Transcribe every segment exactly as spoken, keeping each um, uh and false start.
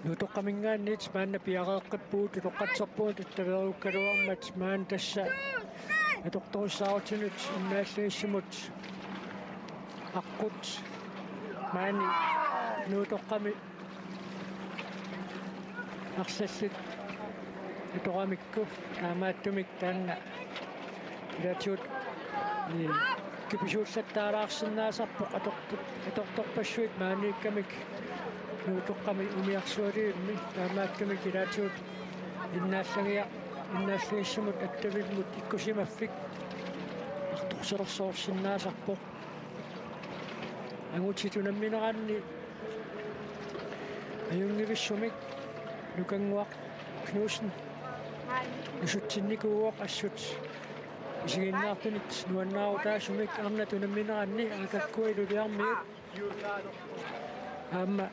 Nuuttoqqaminngaanniit maanna piareeqqippugut, utoqqatserpugut attaveerukkaluarmat, maanna tassa atortorissaarutinut innaallagissamut aqqut maani Nuuttoqqami arlallit atoramikku, taamaattumik taanna ilaatigut, ee, kipisuullattaalaarsinnaasarpoq atortu-, atortorpassuit maaniikkamik Nuuttoqqami umiarsualivimmi, taamaattumik ilaatigut innaallagia-, innaallagissamut attavimmut ikkusimaffik artorsalersoorsinnaasarpoq. Angutit unammineranni ajunngivissumik Nukannguaq Knudsen nusutsinnikuuvoq, assut isiginnaartunit nuannaarutaasumik arnat unammineranni. Aatakkua Ilulissarmiut aamma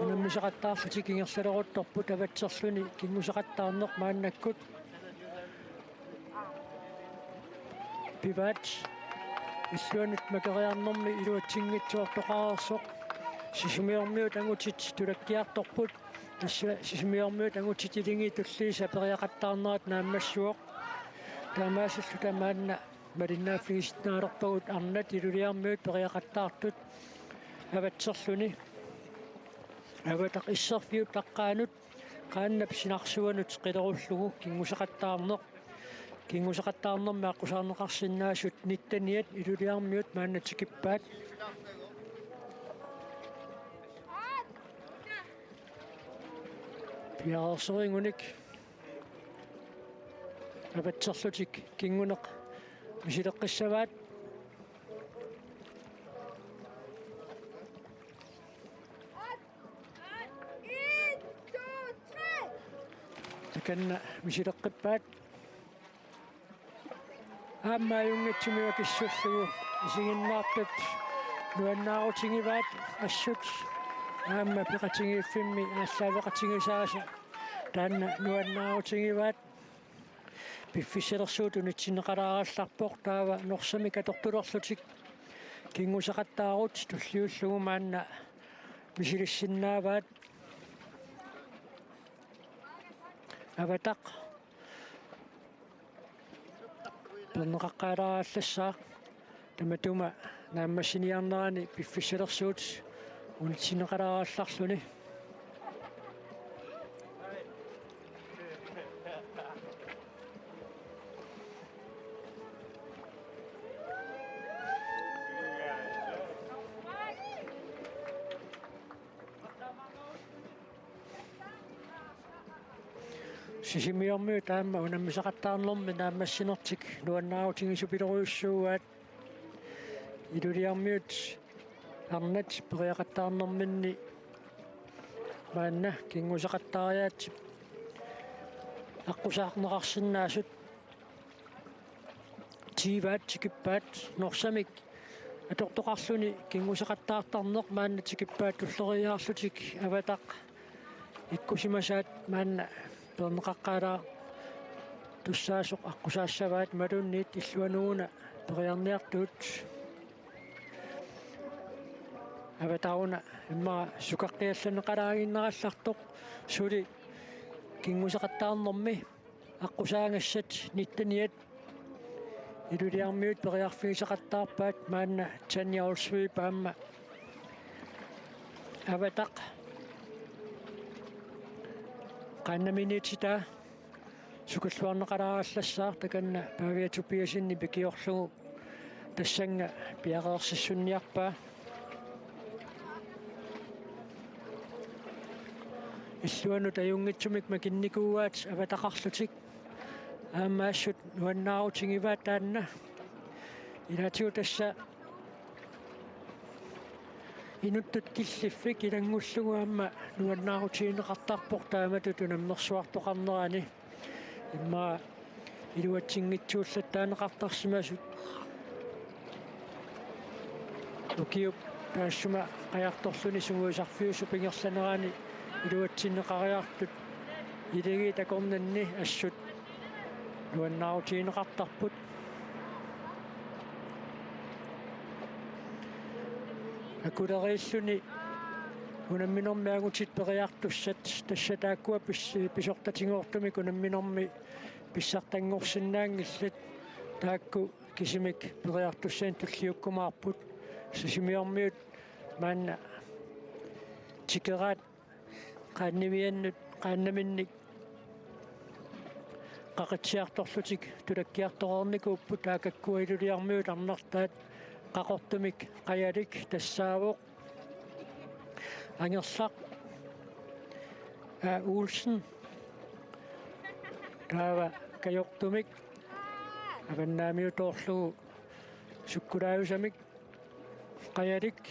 unammisaqattaarlutik ingerlaleruttorput, avatserluni kinngusaqattaarneq maannakkut pivaat. Illuanut makeriarnermi iluatsinngitsoortoqareersoq. Sisimiormiut angutit tulakkiartorput. Tassa Sisimiormiut angutit iligiit tulliisa periaqattaarnerat naammassivoq. Taamaasilluta maanna malinnaaffigisinnaalerpagut arnat Ilulissarmiut periaqattaartut. Avatserluni Avataq isserfiup taqqaanut qaannap sinarsuanut qilerullugu kinngusaqattaarneq. Kinngusaqattaarnermi aqqusaarneqarsinnaasut nitteniat Ilulissarmiut maanna tikippaat. Piareersorinngunik avatserlutik kinguneq misileqqissavaat. Takanna misileqqippaat. Aamma ajunngitsumik akissullugu isiginnaartut nuannaarutigivaat assut. Aamma peqatigiiffimmi aallaaveqatigisaasa taanna nuannaarutigivaat. Piffissalersuut unitsinneqalaarallarpoq, taava Norsamik atortulerlutik kinngusaqattaarut tulliullugu maanna misilissinnaavaat. Avataq peerneqaqqaalaarallassaaq tamatuma naammassiniarnerani piffissalersuut unitsinneqalaarallarluni. Sisimiormiut aamma unammisaqattaarnermi naammassinertik nuannaarutigisorujussuuaat. Ilulissarmiut arnat periaqattaarnerminni maanna kinngusaqattaariaat aqqusaarneqarsinnaasut. Tiivaat tikippaat. Norsamik atortoqarluni kinngusaqattaartarneq maanna tikippaat, tulleriiaarlutik Avataq ikkusimasaat maanna peerneqaqqaalaartussaasoq aqqusaassavaat, imaluunniit illuanut una periarniartuut. Avataq una immaqa sukaqqiallanneqalaaginnarallartoq suli kinngusaqattaarnermi aqqusaagassat nitteniat Ilulissarmiut periarfigisaqattaarpaat, maanna Tanja Olsvig aamma Avataq qaannaminiititaa sukalluarneqalaarallassaaq, takanna Pavia Tobiassenip ikiorlugu tassannga piareersissunniarpaa. Illuanut ajunngitsumik makinnikuuaat avataqarlutik. Aamma assut nuannaarutigivaat taanna. Ilaatigut tassa inuttut killiffik ilanngullugu aamma nuannaarutigineqartarpoq taamatut unammersuartoqarnerani. Immaqa iluatsinngitsuullattaaneqartarsimasut. Ukiup taassuma qajartorluni sungiusarfiusup ingerlanerani iluatsinneqariartut iligiit akornanni assut nuannaarutigineqartarput. Akuleriilluni unamminermi angutit periartussat, tassa taakkua pis-, pisortatigoortumik unamminermi pissartanngorsinnaanngillat, taakku kisimik periartussanik tulliukkumaarput. Sisimiormiut maanna tikeraat qaannimiannut qaannaminnik qaqitsiartorlutik tulakkiartoreernikuupput, taakku Iluliarmiut arnartaat. Qaqortumik Qajalik tassaavoq Angerlaq A. Olsen, taava Kajortumik avannaamiutoorlugu sukkulaajusamik Qajalik,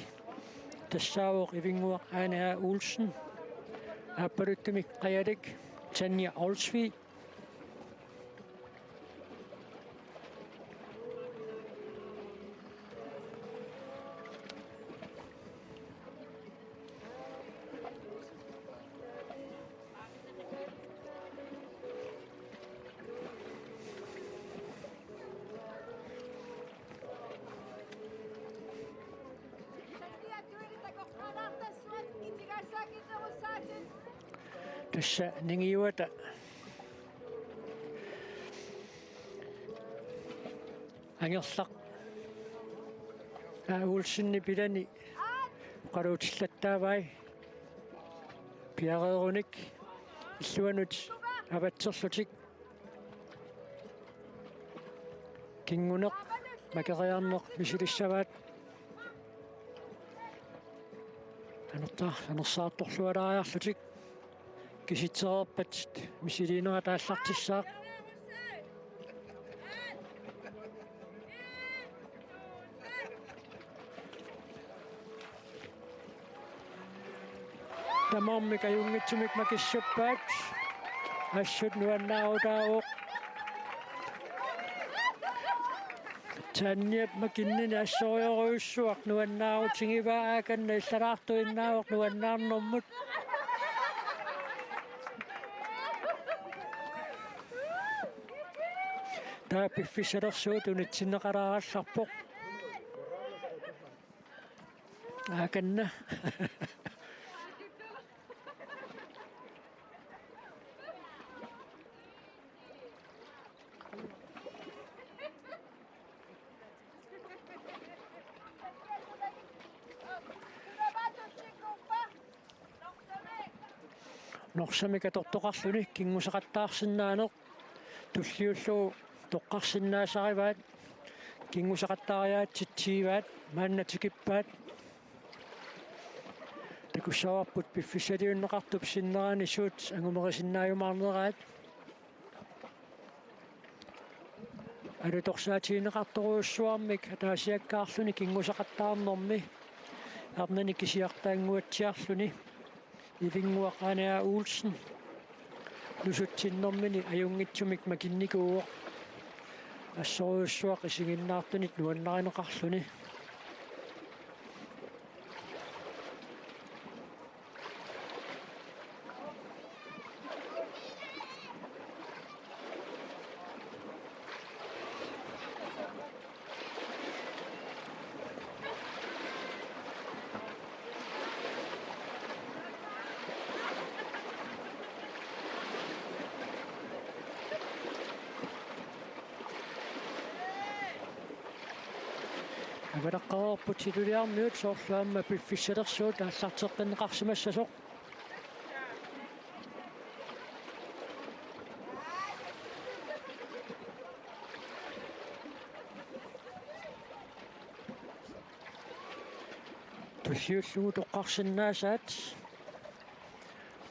tassaavoq Ivinnguaq Ane A. Olsen. Aappaluttumik Qajalik, Tanja Olsvig. Tassa ningiuata Angerlaq A. Olsenip ilani oqaluutillattaavai piareerunik illuanut avatserlutik. Kinguneq makeriarneq misilissavaat. Anerta-, anersaartorlualaariarlutik kisitsereerpat misiliinerat aallartissaaq. Tamarmik ajunngitsumik makissappaat. Assut nuannaarutaavoq. Tanjap makinnini assorujorujussuaq nuannaarutigivaa, aakanna illalaartuinnaavoq nuannaarnermut. Taava piffissalersuut unitsinneqalaarallarpoq. Aakanna. Norsamik atortoqarluni kinngusaqattaarsinnaaneq tulliullugu toqqarsinnaasarivaat, kinngusaqattaariaatsit tiivaat maanna tikippaat. Takussavarput piffissaliunneqartup sinnerani suut angumerisinnaajumaarneraat. Alutorsaatigineqartorujussuarmik ataasiakkaarluni kinngusaqattaarnermi arnani kisiartaannguatsiarluni Ivinnguaq Ane A. Olsen nusutsinnermini ajunngitsumik makinnikuuvoq. Assorujussuaq isiginnaartunit nuannarineqarluni. Avalaqqareerput Iluliarmiut soorlu aamma piffissalersuut aallarteqqinneqarsimassasoq. Tulliullugu toqqarsinnaasaat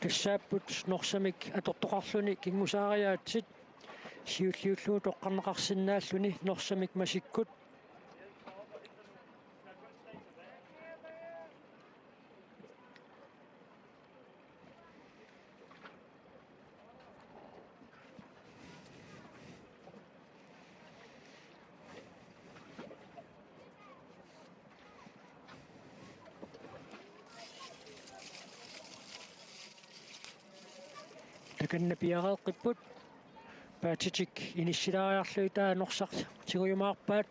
tassaapput Norsamik atortoqarluni kinngusaariaatsit, siulliullugu toqqarneqarsinnaalluni Norsamik masikkut. Takanna piareeqqipput. Paatitik inissilaariarlugit taava Norsaq tigujumaarpaat.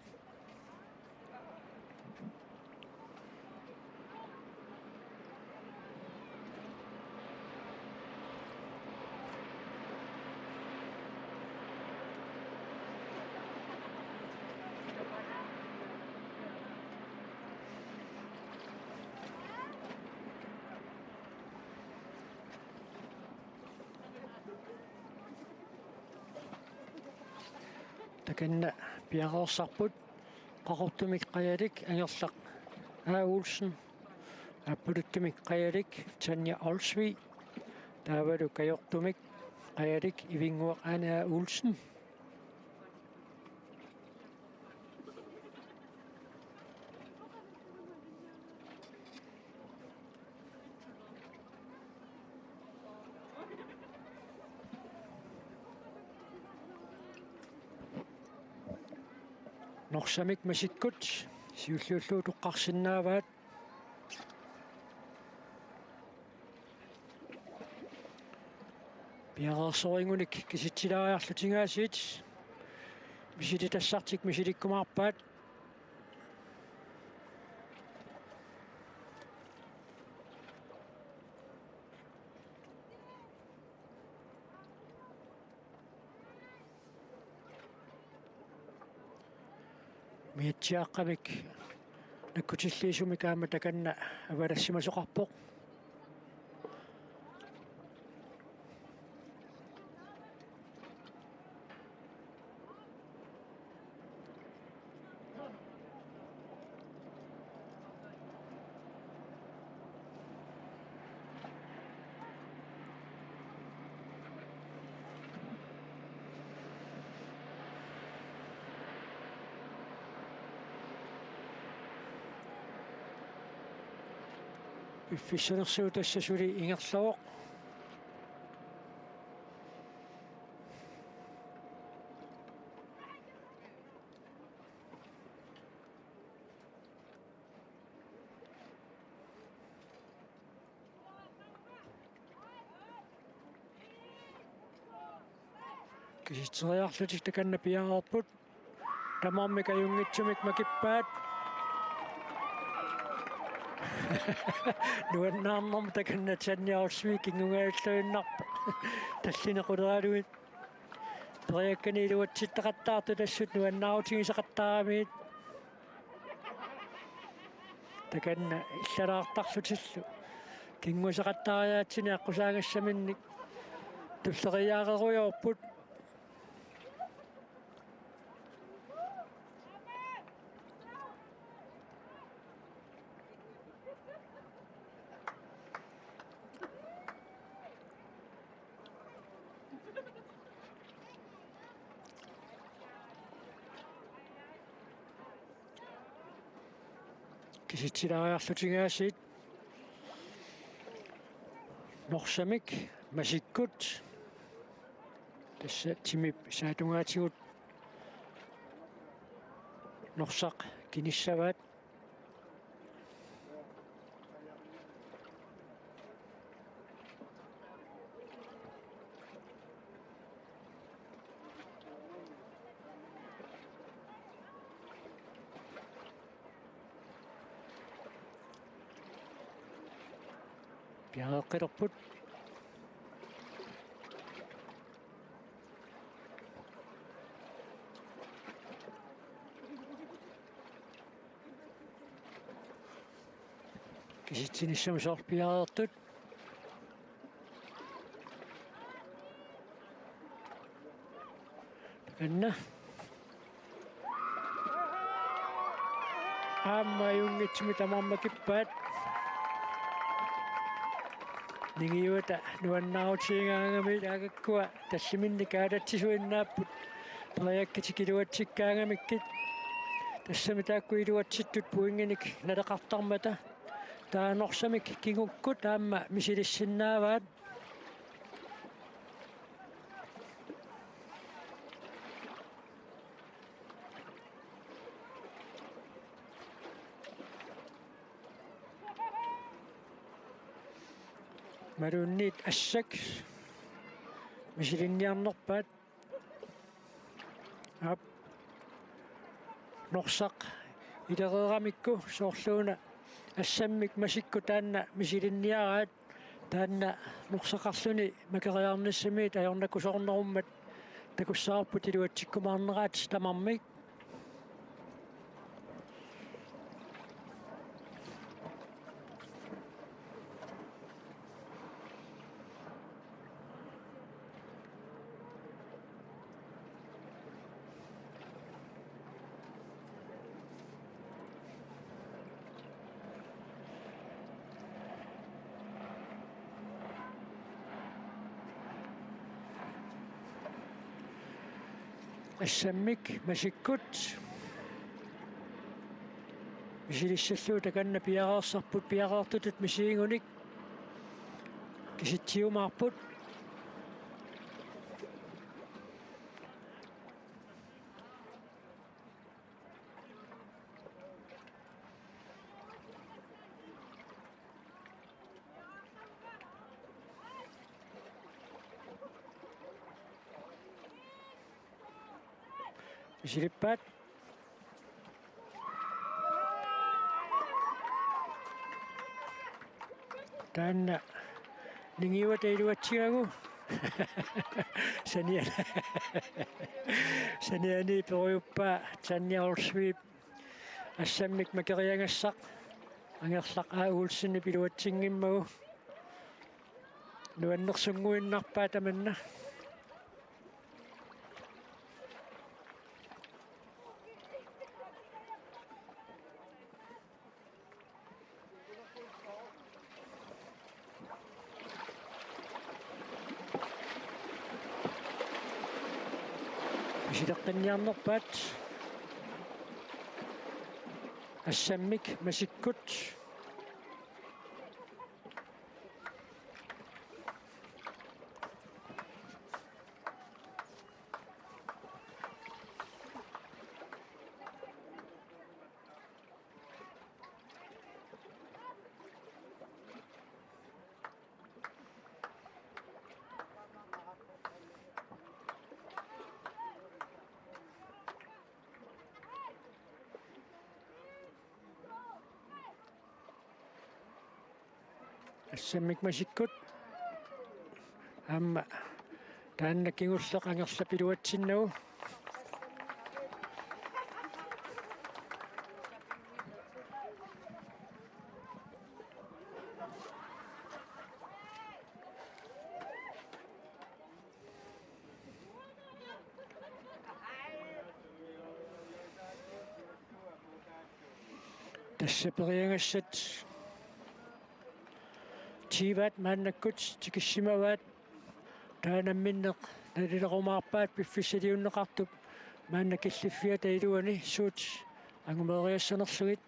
Takanna piareersarput Qaqortumik Qajalik Angerlaq A. Olsen, Aappaluttumi Qajalik Tanja Olsvig, taavalu Kajortumik Qajalik Ivinnguaq Ane A. Olsen. Norsamik masikkut siulliullugu toqqarsinnaavaat. Piareersorinngunik kisitsilaariarlutik aasiit misilitassartik misilikkumaarpaat. Miatsiaqqamik nakkutilliisumik aamma takanna avalassimasoqarpoq. Piffissanersugut tassa suli ingerlavoq. Kisitseriarlutik takanna piareerput. Tamarmik ajunngitsumik makippaat. Nuannaarnermut takanna Tanja Olsvig kinngungajulluinnarpoq. Tallineq quleralugit. Periakkani iluatsittaqattaartut assut nuannaarutigisaqattaaramiit. Takanna illalaartarlutillu kinngusaqattaariaatsini aqqusaagassaminnik tulleriiaarerujoorput. Kisitsilaariarlutik aasiit. Norsamik masikkut. Tassa timip saatungaatigut Norsaq kinissavaat. Piareeqqilerput. Kisitsinissamut soorlu piareertut. Takanna. Aamma ajunngitsumik tamarmik makippaat. Ningiuata nuannaarutigigaangami, taagakkua talliminnik kaalatsisuinnaapput. Periakkatik iluatsikkaangamikkit. Tassami taakku iluatsittut pointinik naleqartarmata. Taava Norsamik kingukkut aamma misilissinnaavaat. Maluunniit assak misilinniarnerpaat. Aap. Norsaq ilereeramikku soorluuna assammik masikkut taanna misilinniaraat, taanna norsaqarluni makeriarnissamiit ajornakusoornerummat takussavarput iluatsikkumaarneraat tamarmik. Assammik masikkut. Misilissallugu takanna piareersarput, piareertutut misigingunik kisitsiumaarput. Misilippaat. Taanna ningiuata iluatsigagu. Saniani. Saniani perujuppaa Tanja Olsvig. Assammik makeriagassaq Angerlaq A. Olsenip iluatsinngimmagu. Nuannersunnguinnarpaa tamanna. Misileqqinniarnerpaat. Assammik masikkut. Assammik masikkut. Aamma taanna kingulleq Angerlap iluatsinnagu. Tassa periagassat tyve-t maannakkut tikissimavaat. Taava namminneq nalilerumaarpaat piffissaliunneqartup maanna killiffiata iluani suut angumeeriassanerlugit.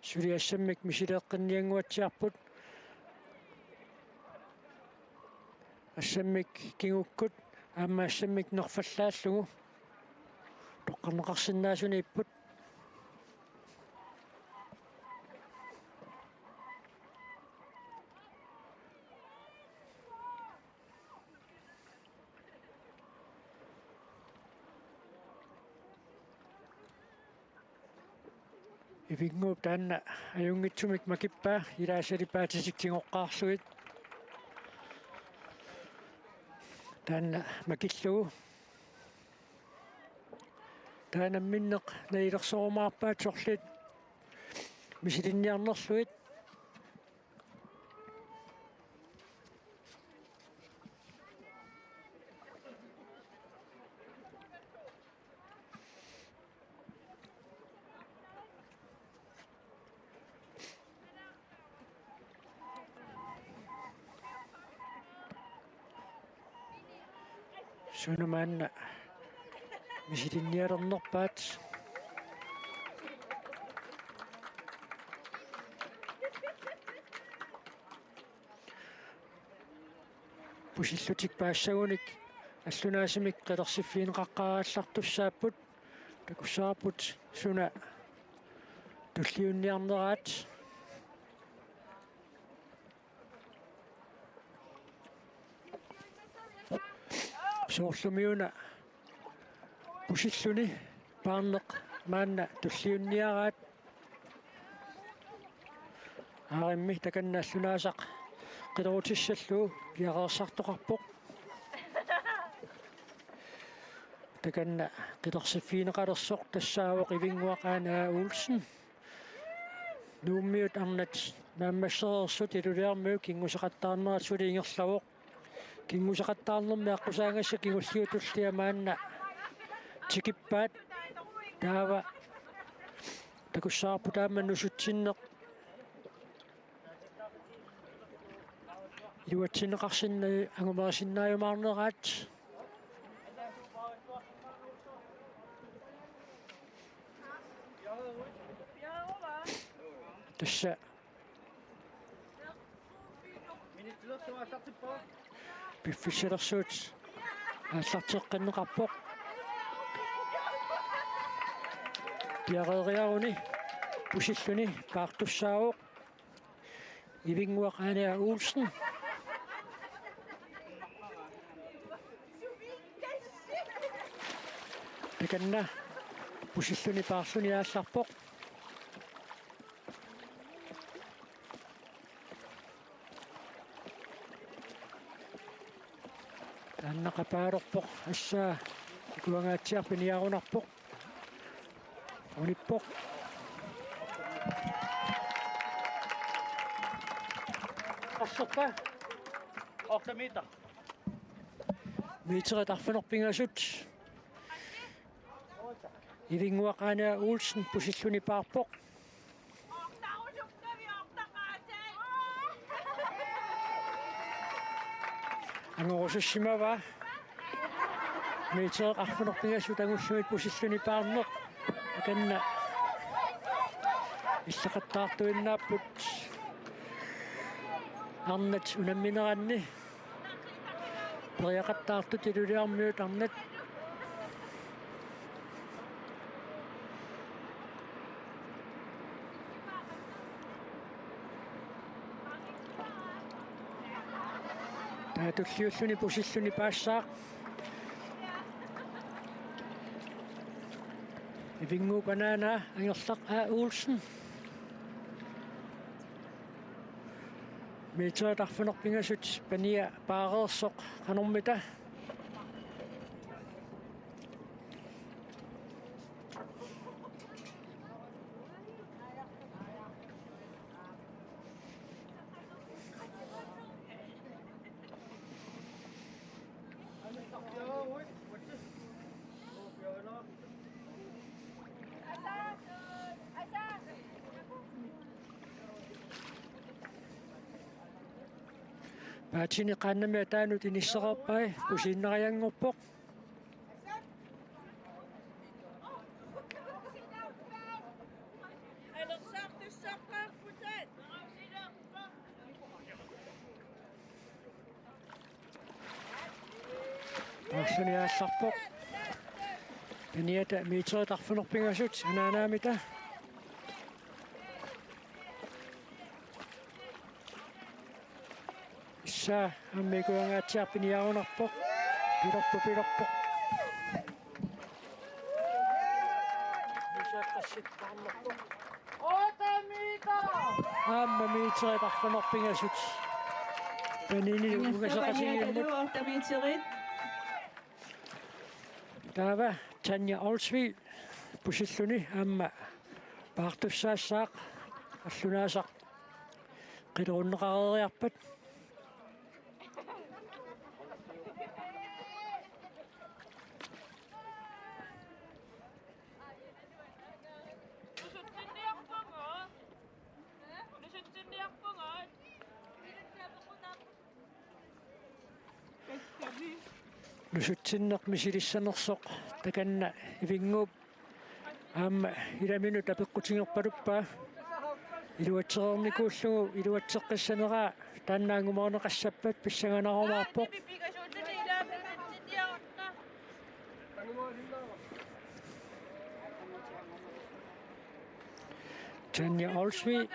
Suli assammik misileeqqinniannguatsiarput. Assammik kingukkut aamma assammik nerfallaallugu toqqarneqarsinnaasuniipput. Ivinnguup taanna ajunngitsumik makippaa, ilaasalipaatitik tigoqqaarlugit. Taanna makillugu. Taava namminneq nalilersorumaarpaat sorliit misilinniarnerlugit. Suna maanna misilinnialernerpaat. Pusillutik paassagunik allunaasumik qilersiffigineqaqqaarallartussaapput, takussavarput suna tulliunniarneraat. Soorlumiuna pusilluni paarneq maanna tulliunniaraat. Aarimmi takanna allunaasaq qilerutissallugu piareersartoqarpoq. Takanna qilersiffigineqalersoq tassaavoq Ivinnguaq Aane A. Olsen. Nuummiut arnat naammassereersut Ilulissarmiut kinguseqattaarnerat suli ingerlavoq. Kinguseqattaarnermi aqqusaagassat kingulliit tulliat maanna tikippaat. Taava takussavarput aamma nusutsinneq iluatsinneqarsinnagu angumerisinnaajumaarneraat. Tassa piffissalersuut aallarteqqinneqarpoq. Piareeriaruni pusilluni paartussaavoq Ivinnguaq Aania Olsen. Takanna pusilluni paarluni aallarpoq. Taanna qapaalerpoq, assaa Ikuangaatsiaq piniarunarpoq. Unippoq. Asserpa. Otte meter. Meterit arfineq-pingasut. Ivinnguaq Aania Olsen pusilluni paarpoq. Angorusussimavaa. Meterit arfineq-pingasut angullugit pusilluni paarneq. Takanna ilaqattaartuinnaapput arnat unammineranni. Periaqattaartut Ilulissarmiut arnat. Taava tulliulluni pusilluni paassaaq. Ivinnguup anaanaa Angerlaq A. Olsen. Meterit arfineq-pingasut pania paareersoq qanormita. Paatini qaannamik ataanut inissereerpai, pusiinnarianngorpoq. Paarluni aallarpoq. Paniata meterit arfineq-pingasut anaanaamita. Issa aamma Ikuangaatsiaq piniarunarpoq. Pilerpoq, pilerpoq. Issa qassit paarnerpoq. Aamma meterit arfineq-pingasut. Panini ungasaqatigiimmut. Taava Tanja Olsvig pusilluni aamma paartussaassaaq, qallunaasaq qilerunneqareeriarpat. Nusutsinneq misilissanersoq takanna Ivinnguup aamma ilaminut apeqqutigerpaluppaa. Iluatsereernikuullugu iluatseqqissaneraa taanna angumerineqassappat pissanganarumaarpoq. Tanja Olsvig.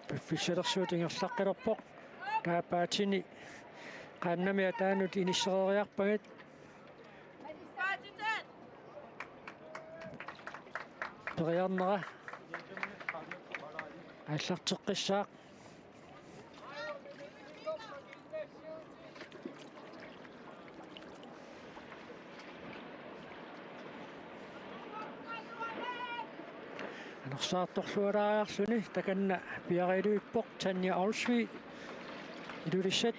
Piffissalersuut ingerlaqqilerpoq. Taava paatini qaannamik ataanut inissereeriarpagit. Periarnera aallarteqqissaaq. Anersaartorlualaariarluni takanna piareerpoq Tanja Olsvig, Ilulissat.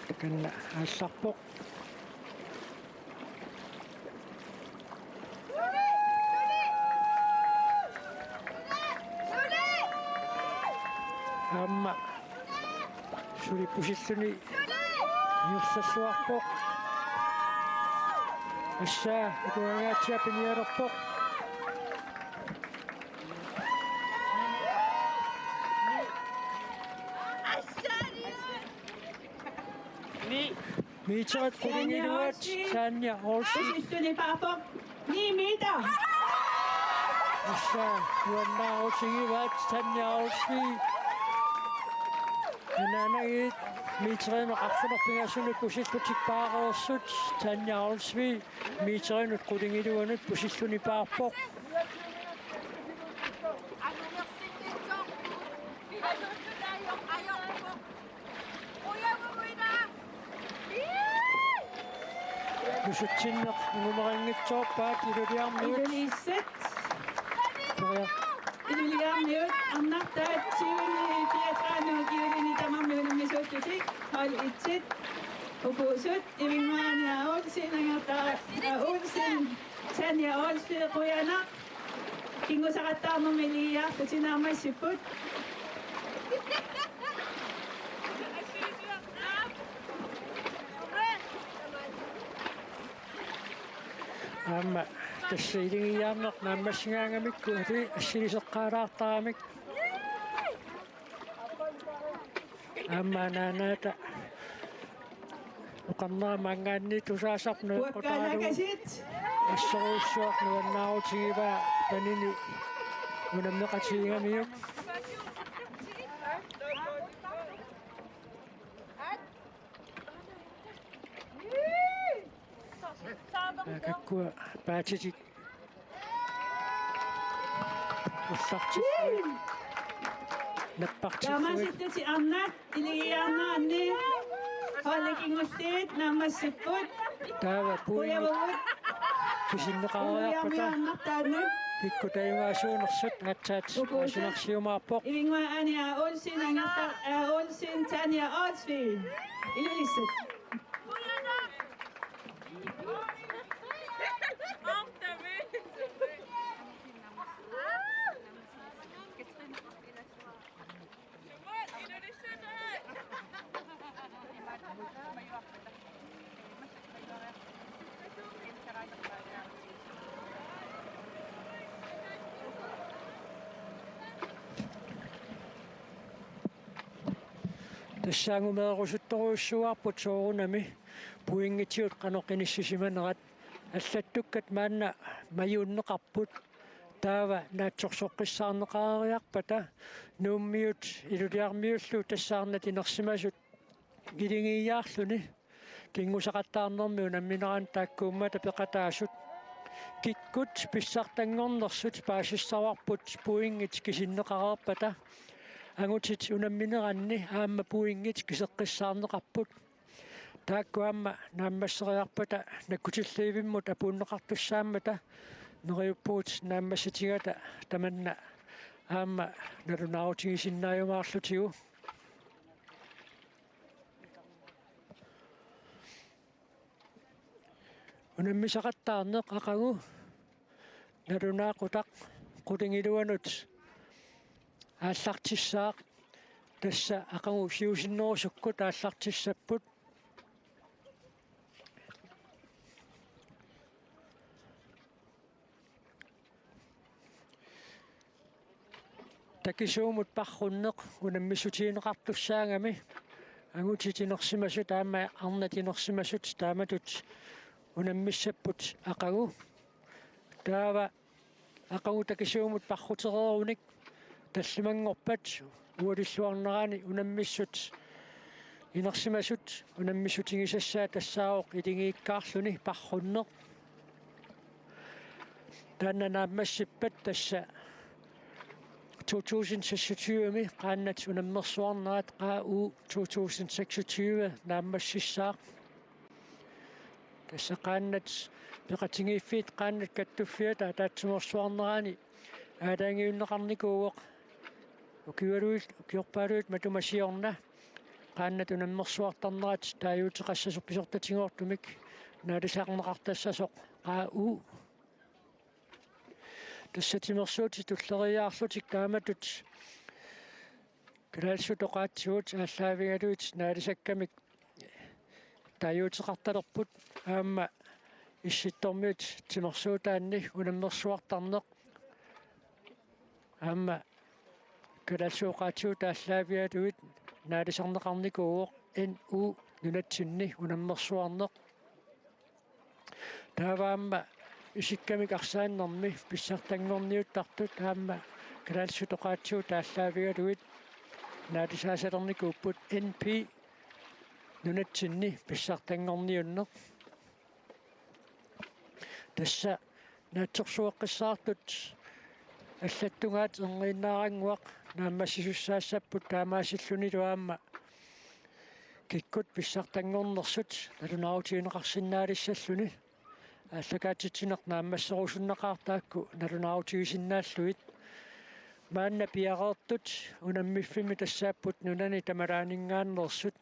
Takanna aallarpoq. Suli pusilluni ingerlalluarpoq. Assaa, ikugangaatsiaq pinialerpoq. Ni. Meterit qulingiluat Tanja Olsvig. Pusilluni paarpoq. Ni meter. Assaa, nuannaarutigivaat Tanja Olsvig. Anaanagiit meterinik arfineq-pingasunut pusillutik paareersut Tanja Olsvig meterinik qulingiluanut pusilluni paarpoq. Nusutsinneq angumeranngitsoorpaat Iluliarmiut. Ilulissat. Iluliarmiut, arnartaat tyveni fireogtredive kiloinit tamarmik unammisuullutik, hold et-it, ukuusut, Ivinnguani A. Olsen, Angerta A. Olsen, Tanja Olsvig, qujanaq, kinngusaqattaarnermi iligiarlutit naammassipput. Aamma tassa iligiarneq naammassigaangamikku aamma assiliseqqaalaartaramik. Aamma anaanaata oqarnera maanngaanniit tusaasarpoq nueqqutaalugu. Uakkaanakasit. Assorujussuaq nuannaarutigivaa panini unammeqatigigamiuk. Taakkukkua paatitik. Ullartillugit. Nappartillugit. Taamaasilluni arnat iligiarneranni. Holdet kingulliit naammassipput. Taava puingi. Qujavugut. Kisinneqareerpata. Uliarmiarnartaanut. Kikkut tajugaasuunersut aatsaat. Ukuusut. Aasinarsiumaarpoq. Ivinnguani A. Olsen, Angerta A. Olsen, Tanja Olsvig. Ilulissat. Tassa angumeerusuttorujussuuarput soorunami pointigut qanoq inissisimanerat. Allattukkat maanna majuunneqarput. Taava naatsorsoqqissaarneqareeriarpata Nuummiut Iluliarmiullu tassa arnat inersimasut iligiiaarluni. Kinngusaqattaarnermi unamminerani taakkuummata peqataasut. Kikkut pissartanngornersut paasissavarput pointit kisinneqareerpata. Angutit unammineranni aamma pointit kiseqqissaarneqarput. Taakku aamma naammasseriarpata nakkutilliivimmut apuunneqartussaammata neriuppugut naammassitigata tamanna aamma nalunaarutigisinnaajumaarlutigu. Unammisaqattaarneq aqagu nalunaaqutaq qulingiluanut aallartissaaq, tassa aqagu siusinnerusukkut aallartissapput. Takisuumut parrunneq unammissutigineqartussaagami, angutit inersimasut aamma arnat inersimasut taamatut unammissapput aqagu. Taava aqagu takisuumut parrutereerunik tallimanngorpat ualilluarnerani unammissut inersimasut unammissutigisassaat tassaavoq iligiikkaarluni parrunneq. Taanna naammassippat tassa to tusind seksogtyve-mi qaannat unammersuarnerat, Q U to tusind seksogtyve naammassissaaq. Tassa qaannat peqatigiiffiit qaannat kattuffiata ataatsimeersuarnerani aalajangiunneqarnikuuvoq. Ukiualuit, ukiorpaaluit matuma siorna qaannat unammersuartarnerat taaguuteqassasoq pisortatigoortumik naalisarneqartassasoq Q U. Tassa timersuutit tulleriiaarlutik taamatut Kalaallisut Oqaatsivut aallaavigalugit naalisakkamik taaguuteqartalerput aamma Issittormiut timersuutaanni unammersuartarneq aamma Kalaallisut Oqaatsivut aallaavigalugit naalisarneqarnikuuvoq N U nunatsinni unammersuarneq. Taava aamma isikkamik arsaannermi pissartanngorniuttartut aamma Kalaallisut Oqaatsivut aallaavigalugit naalisaasalernikuupput N P nunatsinni pissartanngorniunneq. Tassa naatsorsueqqissaartut allattugaat erniinnaarannguaq naammassisussaassapput taamaasillunilu aamma kikkut pissartanngornersut nalunaarutigineqarsinnaalissalluni. Aallakaatitsineq naammasserusunnaqaaq taakku nalunaarutigisinnaallutik. Maanna piareersut unammiffimmi tassaapput nunani tamalaaninngaanneersut.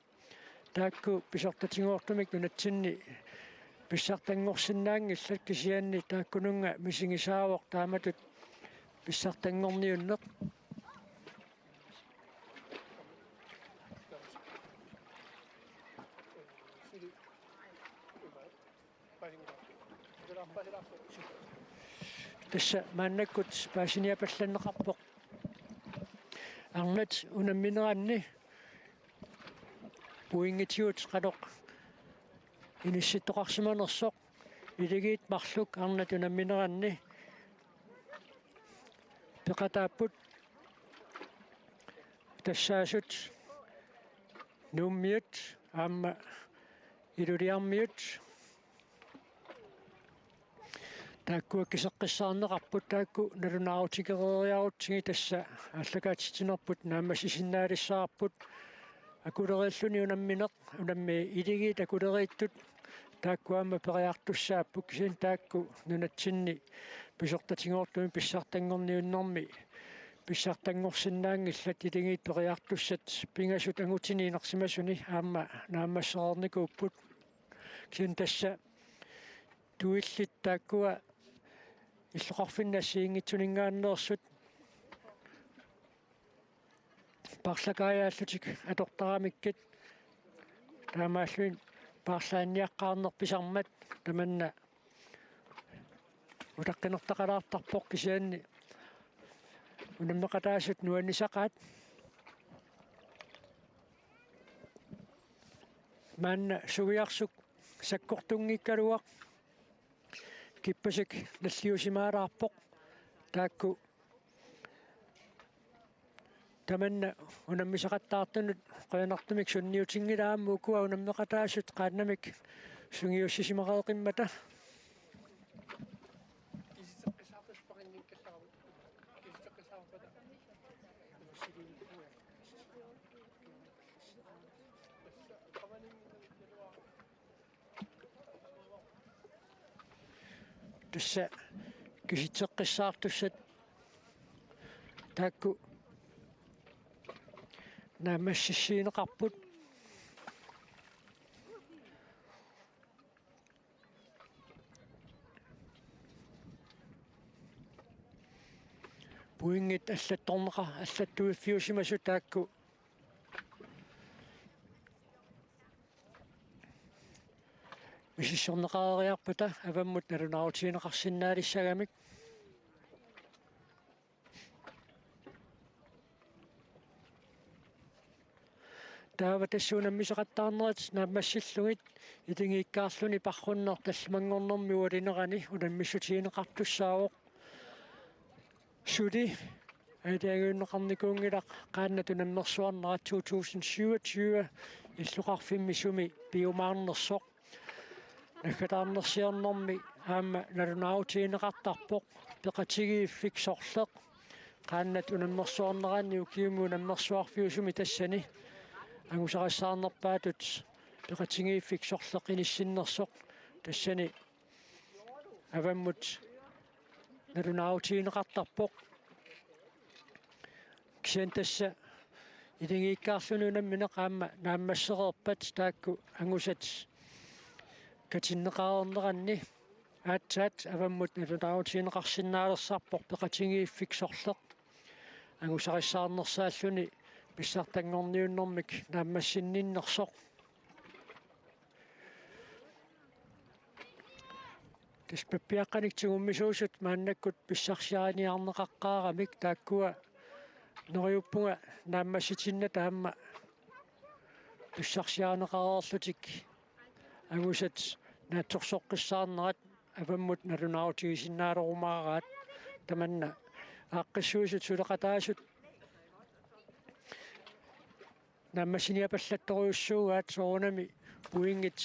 Taakku pisortatigoortumik nunatsinni pissartanngorsinnaanngillat kisianni taakkununnga misigisaavoq taamatut pissartanngorniunneq. Tassa maannakkut paasiniapallanneqarpoq. Arnat unammineranni pointigut qanoq inissittoqarsimanersoq, iligiit marluk arnat unammineranni peqataapput. Tassaasut Nuummiut aamma Iluliarmiut. Taakkua kiseqqissaarneqarput taakku nalunaarutigereeriarutsigit tassa aallakaatitsinerput naammassisinnaalissavarput. Akuleriilluni unammineq, unammi iligiit akuleriittut taakku aamma periartussaapput kisianni taakku nunatsinni pisortatigoortumik pissartanngorniunnermi pissartanngorsinnaanngillat iligiit periartussat pingasut angutini inersimasuni aamma naammassereernikuupput. Kisianni tassa tuillit taakkua illoqarfinni assigiinngitsuninngaanneersut parlakaajaallutik atortaramikkit taamaallutik paarlaanniaqqaarneq pisarmat tamanna utaqqinertaqalaartarpoq kisianni unammeqataasut nuannisaqaat. Maanna suiarsuk sakkortunngikkaluaq kippasik nalliusimaalaarpoq taakku tamanna unammisaqattaartunut qujanartumik sunniutinngilaq aamma ukua unammeqataasut qaannamik sungiussisimareeqimmata. Tassa kisitseqqissaartussat taakku naammassissiineqarput. Pointit allattorneqa-, allattuiffiusimasut taakku misissorneqareeriarpata avammut nalunaarutigineqarsinnaalissagamik. Taava tassa unammisaqattaarnerit naammassillugit iligiikkaarluni parrunneq tallimanngornermi ualinerani unammissutigineqartussaavoq. Suli aalajangiunneqarnikuunngilaq qaannat unammersuarnerat to tusind syvogtyve illoqarfimmi sumi piumaarnersoq. Naggataarnersiornermi aamma nalunaarutigineqartarpoq peqatigiiffik sorleq qaannat unammersuarneranni ukiumi unammersuarfiusumi tassani angusarissaarnerpaatut peqatigiiffik sorleq inissinnersoq tassani avammut nalunaarutigineqartarpoq. Kisianni tassa iligiikkaarluni unammineq aamma naammassereerpat taakku angusat katinneqareerneranni aatsaat avammut nalunaarutigineqarsinnaalersarpoq peqatigiiffik sorleq angusarissaarnersaalluni pissartanngorniunnermik naammassinninnersoq. Tassa pappiaqqanik tigummisuusut maannakkut pissarsiariniarneqaqqaaramik, taakkua neriuppunga naammassitinnata aamma pissarsiarineqareerlutik angusat naatsorsoqqissaarnerat avammut nalunaarutigisinnaalerumaarat. Tamanna aaqqissuisut suleqataasut naammassiniapallattorujussuugaat soorunami pointit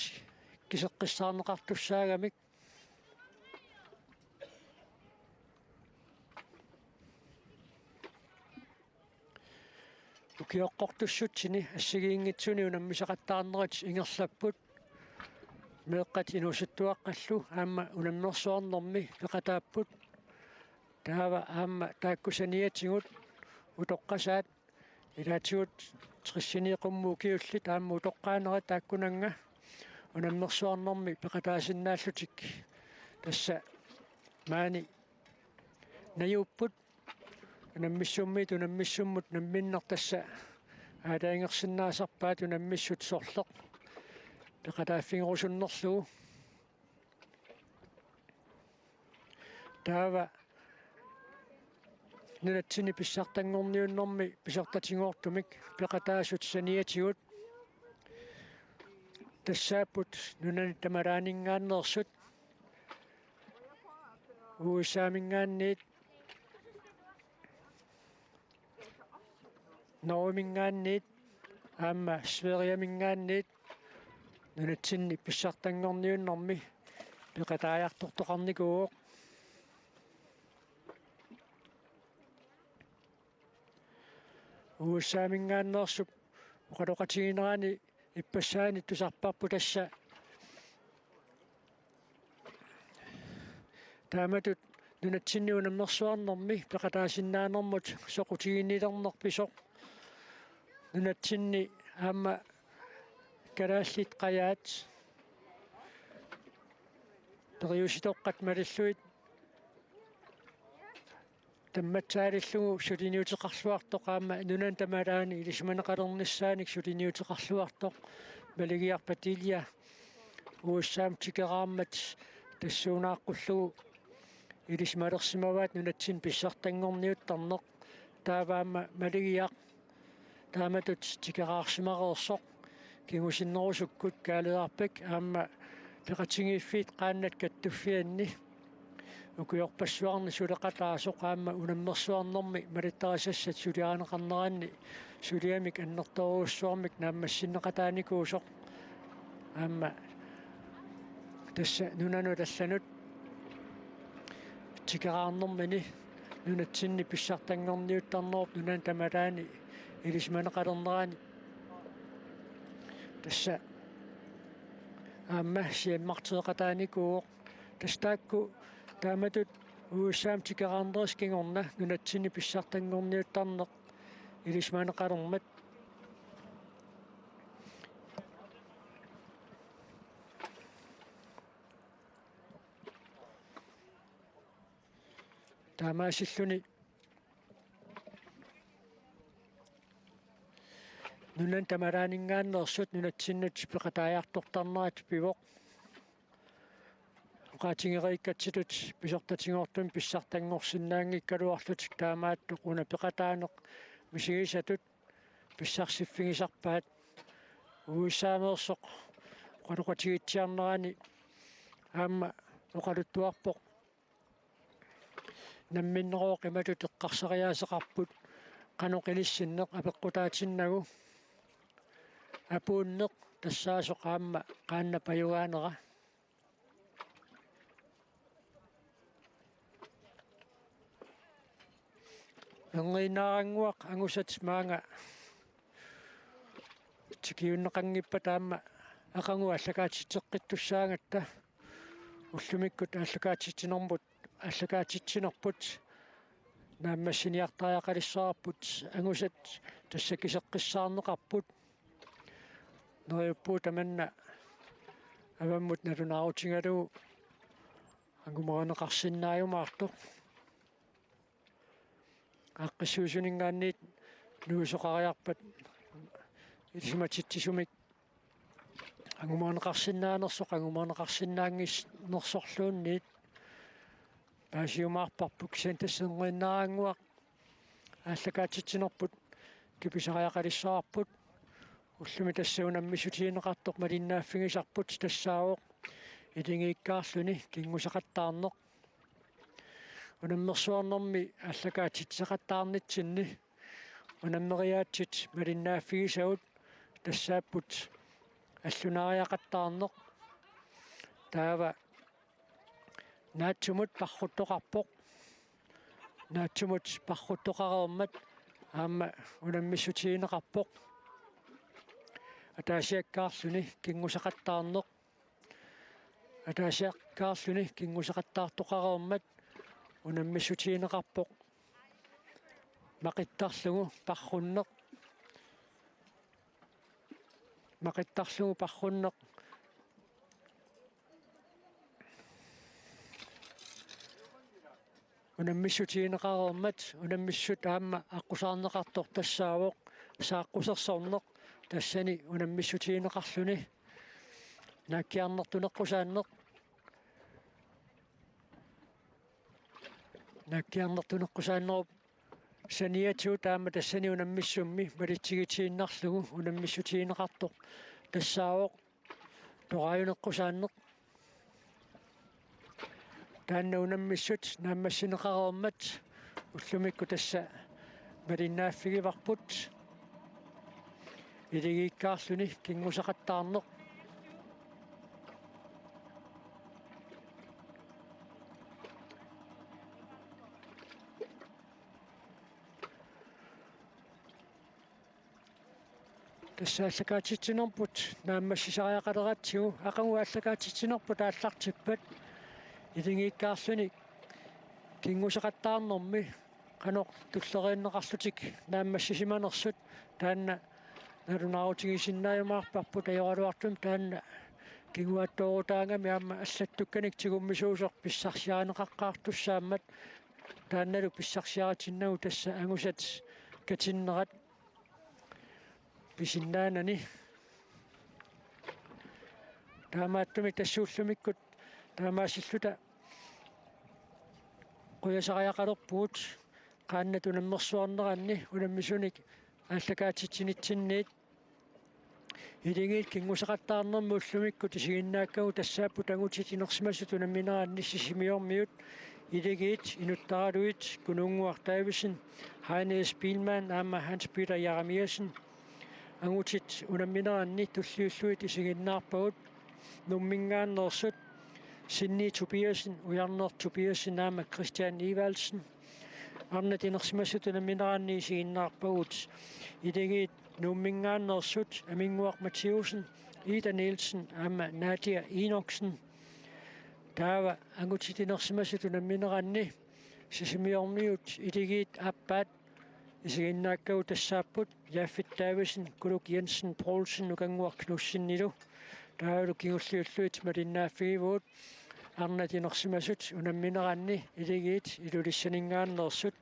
kiseqqissaarneqartussaagamik. Ukioqqortussutsini assigiinngitsuni unammisaqattaarnerit ingerlapput. Meeqqat inuusuttuaqqallu aamma unammersuarnermi peqataapput. Taava aamma taakku saniatigut utoqqasaat ilaatigut tressini qummut ukiullit aamma utoqqaanerat taakkunannga unammersuarnermi peqataasinnaallutik tassa maani najuupput. Unammissummiit unammissummut namminneq tassa aalajangersinnaasarpaat unammissut sorleq peqataaffigerusunnerlugu. Taava nunatsinni pissartanngorniunnermi pisortatigoortumik peqataasut saniatigut tassaapput nunani tamalaaninngaanneersut U S A-minngaanniit, Norgeminngaanniit aamma Sverigeminngaanniit nunatsinni pissartanngorniunnermi peqataajartortoqarnikuuvoq. U S A-minngaanneersup oqaloqatiginerani ippassaani tusarparput tassa taamatut nunatsinni unammersuarnermi peqataasinnaanermut soqutiginnilernerpisoq. Nunatsinni aamma kalaallit qajaat periusitoqqat malillugit tammatsaalillugu suliniuteqarluartoq aamma nunani tamalaani ilisimaneqalernissaanik suliniuteqarluartoq Maligiaq Padilla U S A-mut tikeraarmat tassuunaaqqullugu ilisimalersimavaat nunatsinni pissartanngorniuttarneq. Taava aamma Maligiaq taamatut tikeraarsimareersoq kingusinnerusukkut Kaaleerpik aamma peqatigiiffiit qaannat kattuffianni ukiorpassuarni suleqataasoq aamma unammersuarnermi malittarisassat suliarineqarneranni suliamik annertoorujussuarmik naammassinneqataanikuusoq aamma tassa nunanut allanut tikeraarnermini nunatsinni pissartanngorniuttarnerup nunani tamalaani ilisimaneqalernerani tassa aamma siammartereqataanikuuvoq. Tassa taakku taamatut U S A-mut tikeraarnerisa kingorna nunatsinni pissartanngorniuttarneq ilisimaneqalermat. Taamaasilluni nunani tamalaaninngaanneersut nunatsinnut peqataajartortarnerat pivoq. Oqaatigereerikkatsitut pisortatigoortumik pissartanngorsinnaanngikkaluarlutik taamaattoq una peqataaneq misigisatut pissarsiffigisarpaat. U S A-meersoq oqaloqatigiitsiarnerani aamma oqaluttuarpoq namminneq imatut eqqarsariaaseqarput qanoq ilissinneq apeqqutaatinnagu. Apuunneq tassaasoq aamma qaannap ajugaanera. Erniinnaarannguaq angusat maanga tikiunneqanngippata aamma aqagu aallakaatitseqqittussaagatta ullumikkut aallakaatitsinermut aallakaatitsinerput naammassiniartariaqalissavarput angusat tassa kiseqqissaarneqarput. Neriuppugut tamanna avammut nalunaarutigalugu angumerineqarsinnaajumaartoq. Aaqqissuisuninngaanniit nuisoqariarpat ilisimatitsisumik angumaneqarsinnaanersoq angumaneqarsinnaanngis-, nersorluunniit paasiumaarparput, kisianni tassa erniinnaraannguaq aallakaatitsinerput kipisariaqalissavarput. Ullumi tassa unammissutigineqartoq malinnaaffigisarput tassaavoq iligiikkaarluni kinngusaqattaarneq. Unammersuarnermi aallakaatitseqattaarnitsinni unammeriaatsit malinnaaffigisagut tassaapput allunaariaqattaarneq. Taava naatsumut parruttoqarpoq. Naatsumut parruttoqareermat aamma unammissutigineqarpoq. Ataasiakkaarluni kinngusaqattaarneq. Ataasiakkaarluni kinngusaqattaartoqareermat unammissutigineqarpoq. Maqittarlugu parrunneq. Maqittarlugu parrunneq. Unammissutigineqareermat unammissut aamma aqqusaarneqartoq tassaavoq saaqqusersorneq, tassani unammissutigineqarluni naakkiarnertuneqqusaanneq. Naakkiarnertuneqqusaannerup saniatigut aamma tassani unammissummi malitsigitiinnarlugu unammissutigineqartoq tassaavoq toraajuneqqusaanneq. Taanna unammissut naammassineqareermat ullumikkut tassa malinnaaffigivarput. Iligiikkaarluni kinngusaqattaarneq. Tassa aallakaatitsinerput naammassisariaqaleratsigu, aqagu aallakaatitsinerput aallartippat iligiikkaarluni kinngusaqattaarnermi qanoq tulleriinneqarlutik naammassisimanersut, taanna nalunaarutigisinnaajumaarparput. Ajoraluartumik taanna kinguaattoorutaagami aamma allattukkanik tigummisuusoq pissarsiarineqaqqaartussaammat, taannalu pissarsiaritinnagu tassa angusat katinnerat pisinnaanani. Taamaattumik tassa ullumikkut taamaasilluta qujasariaqalerpugut qaannat unammersuarneranni unammisunik aallakaatitsinitsinniit. Iligiit kinngusaqattaarnermi ullumikkut isiginnaakkagut tassaapput angutit inersimasut unammineranni Sisimiormiut, Iligiit, Inuttaralui, Kunuunnguaq Davidsen, Heine S. Biilmann aamma Hans Peter Jeremiassen. Angutit unammineranni tulliullugit isiginnaarpagut Nuumminngaanneersut Sinni Tobiassen, Ujarneq Tobiassen aamma Christian Evaldsen. Arnat inersimasut unammineranni isiginnaarpagut Iligiit Nuumminngaanneersut Aminnguaq Mathiussen, Ida Nielsen aamma Nadia Enoksen. Taava angutit inersimasut unammineranni Sisimiormiut Iligiit aappaat isiginnaakkagut tassaapput Jafet Davidsen, Kuluk Jensen Poulsen, Nukanguaq Knudsenilu. Taavalu kingulliullugit malinnaaffigivugut arnat inersimasut unammineranni Iligiit Ilulissaninngaanneersut,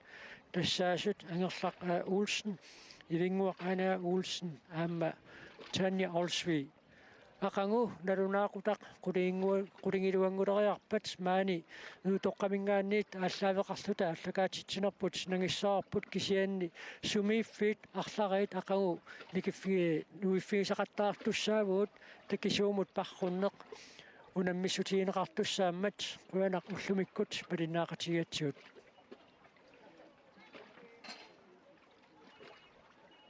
tassaasut Angerlaq A. Olsen, Ivinnguaq Ane A. Olsen aamma Tanja Olsvig. Aqagu nalunaaqutaq qulingilu-, qulingiluannguleriarpat maani Nuutoqqaminngaanniit aallaaveqarluta aallakaatitsinerput nangissavarput, kisianni sumiiffiit arlariit aqagu nikiffi-, nuiffigisaqattaartussaavugut, takisuumut parrunneq unammissutigineqartussaammat. Qujanaq ullumikkut malinnaaqatigigatsigut.